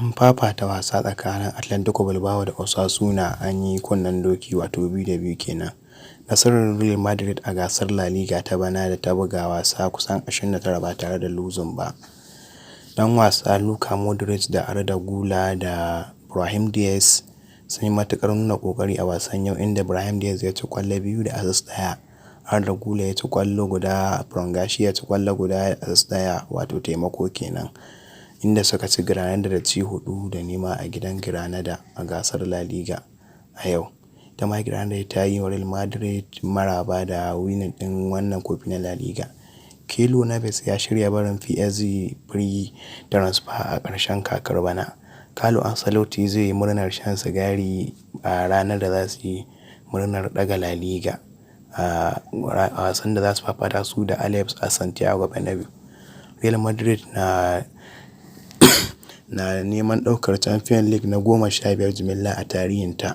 An fafata wasa tsakanin Atletico Bilbao da Osasuna an yi kunnen doki, wato 2-2 kenan. Nasarar Real Madrid a gasar La Liga ta bana da ta buga wasa kusan 29 ba tare da losing ba. Dan wasa Luka Modric da Arda Guler da Brahim Diaz sun yi matuƙar nuna ƙoƙari a wasan yau, inda Brahim Diaz ya ci ƙwallo biyu da assist ɗaya. Arda Guler ya ci ƙwallo guda, Fran Garcia ya ci ƙwallo guda da assist ɗaya, wato taimako kenan. Inda suka ci Granada da ci 4-0 a gidan Granada a gasar La Liga a yau. Ita ma Granada ta yi wa Real Madrid maraba da winning ɗin wannan kofi na La Liga. Keylor Navas ya shirya barin PSG free transfer a ƙarshen kakar bana. Carlo Ancelotti zai yi murnar shan sigari a ranar da za su yi murnar ɗaga La Liga a wasan da za su fafata su da Alaves a Santiago Bernabeu. Real Madrid na neman ɗaukar Champions League na 15 jimilla a tarihinta.